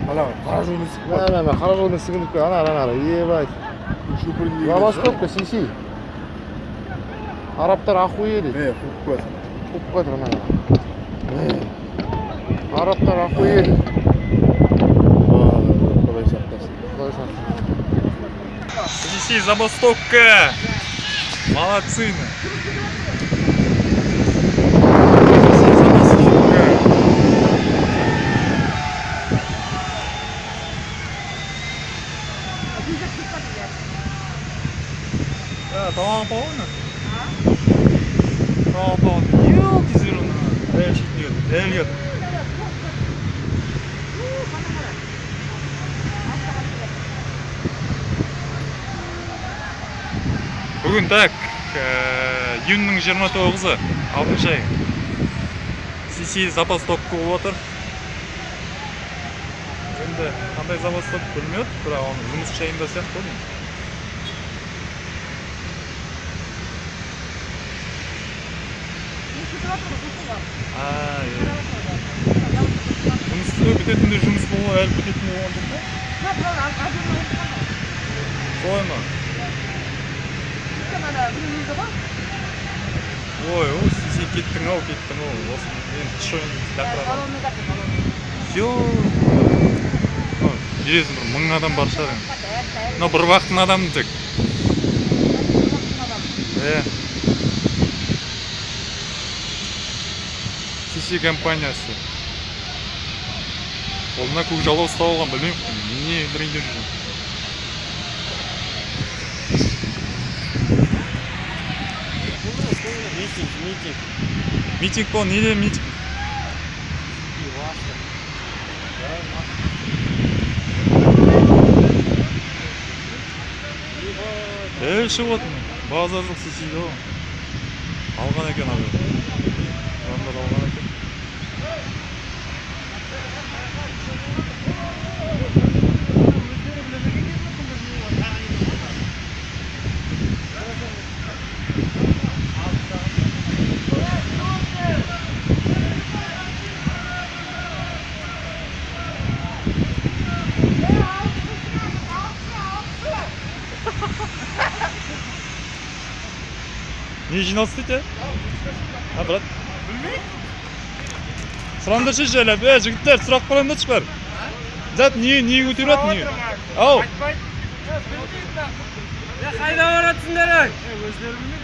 Ана қара жолмен сігіп Ана, ана, қара жолмен сігініп кел. Ана, ана, ана, ебать. Забастовка, сиси. Арабтар охуели. Е, қуып қоясың. Қуып қойды, ана. Арабтар охуели. Құдай сақтасын. Құдай сақтасын. Сиси, забастовка! Молодцы! Сиси, забастовка! Тамақ апа. Тамақ апа, елки зеленые. Дәл шетіне келді, дәл келді. Бүгін так, июньнің 29-ы, 6 ай. Сиси забастовка болып отыр. Енді қандай забастовка білмей отыр, бірақ оның жұмыс жайында сияқты ғой деймін. А, иә. Жұмыс бітетіндей жұмыс болу әлі бітетіндей болған жоқ па? Солай ма? Ой, ой, сен кеттің ау, кеттің ау. Осы мен түшін Йо. Білесің, бір 1000 адам бар шығар енді. Мынау бір вахтың адамы тек. Е. Сиси компаниясы. Қолына көк жалау ұстап алған, білмеймін, не өндірейін деп жүр. Митинг, митинг. Митинг бол, неде митинг? Дәл шығып отыр. Базар жоқ Сисиде ғой. Алған екен абы. Адамдар алған екен. Не жиналыс дейді? А, брат? Сұраңдаршы жайлап. Е, жігіттер, сұрақ қойыңдаршы бәрі. Зат, не көтеріп жатыр, не? Ау. Қайда баратсыңдар, ей?